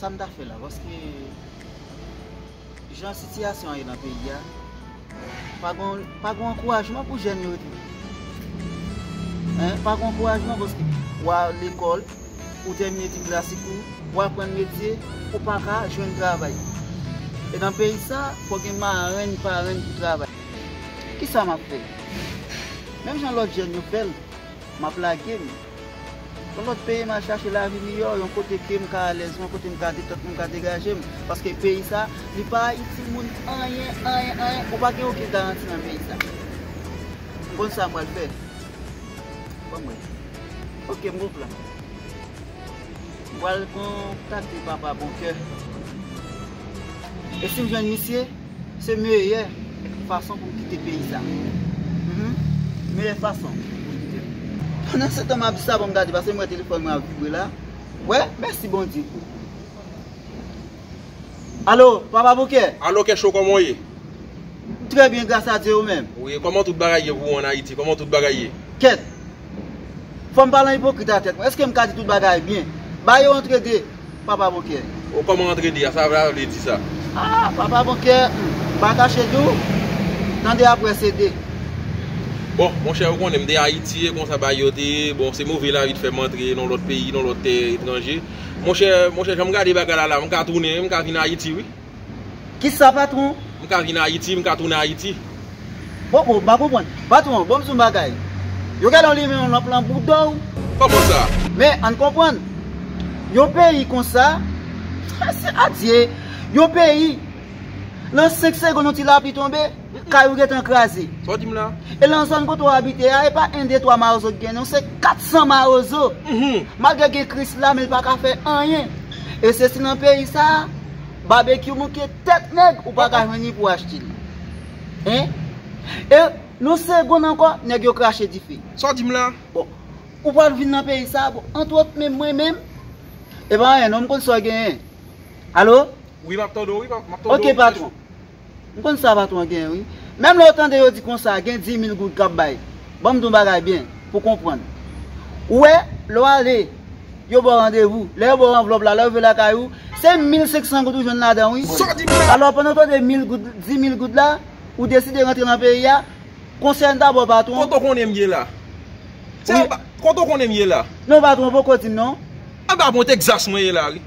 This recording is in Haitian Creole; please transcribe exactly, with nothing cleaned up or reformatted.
Sa m ta fè la, paske jan sitiyasyon an ye nan peyi a, pa gen, pa gen ankourajman pou jèn yo tou. Hein? Pa gen ankourajman paske w al lekòl, ou tèmine etid klasik ou, w aprann metye, ou pa ka jwenn travay. E nan peyi sa, fò gen marenn, parenn pou travay. Kisa m ap fè? Menm jan lòt jèn yo fè l, m ap lage m. Yon lòt peyi, m al chache lavi miyò, yon kote ke m ka alèz, yon kote m ka detant mwen, m ka degaje m. Paske peyi sa, li pa itil moun anyen, anyen, anyen. Ou pa gen okenn garanti nan peyi sa. M konn sa m pral fè. Ban mwen. Ok, m gon plan. M pral kontakte papa Bonkè. E si m jwenn misye, se meyè fason pou m kite peyi sa. Mhm. Meyè fason pou m kite l. Pandan se tan m ap di sa, ban m gade, paske m wè telefòn mwen ap vibre la. Wè, mèsi Bondye. Alo, papa Bonkè? Alo, Kècho, kòman w ye? Trè byen, gras a Dye, ou menm? Wi, kòman tout bagay ye pou ou ann Ayiti? Kòman tout bagay ye? Kèt! Fò m pale an ipokrit a tèt mwen. Èske m ka di tout bagay byen? Ba yo antre de, papa Bonkè. O, kòman antre de a? Sa vle di sa? Ah, papa Bonkè, hmm, m pa kache di w. Tande apre, se de. Bon, monchè, ou konnen m te Ayiti, e konsa bagay yo te ye. Bon, se move lavi t fè m antre nan lòt peyi, nan lòt tè etranje. Monchè, monchè, jan m gade bagay la la, m ka tounen, m ka vin Ayiti, wi. Kisa, patwon? M ka vin Ayiti, m ka tounen Ayiti. Bon, bon, m pa konprann. Patwon, bon, m di w yon bagay. Yo genlè limen yon lanp lan bouda w. Kòman sa? Men, ann konprann. Yon peyi konsa, se adye. Yon peyi, nan senk segonn, yon ti lapli tonbe, kay ou gentan kraze. Sa w di m la? E nan zòn kote w abite a, e pa en, de, twa mawozo ki gen, non, se kat san mawozo. Mhm. Malgre gen Krisla, men l pa ka fè anyen. E se si nan peyi sa a, babekyou mouke tèt nèg, ou pa ka jwenn li pou achte l. Hein? E nan segonn ankò, nèg yo krache dife. Sa w di m la? Bon, ou pral vin nan peyi sa a, bon, antwòt menm mwen menm, e pa anyen, non, m konn sa w genyen. Alo? Wi, m ap tande w, wi, m ap, m ap tande w. Ok, patwon. M konn sa patwon an genyen, wi. Menm lè w tande yo di konsa, gen dis mil goud k ap bay. Ban m di w yon bagay byen, pou w konprann. Ou wè, lè w ale, yo ba w randevou. Lè yo ba w anvlòp la, lè w rive lakay ou, se mil senk san goud ou jwenn ladan, wi. Sa w di m la? Alò, pandan w tande mil goud, dis mil goud la, ou deside rantre nan peyi a, konsèy m ta ba w, patwon. Kote w konnen m ye la? Sa w pa, kote w konnen m ye la? Non, patwon, poko di m non. Anba pon Texas mwen ye la, wi.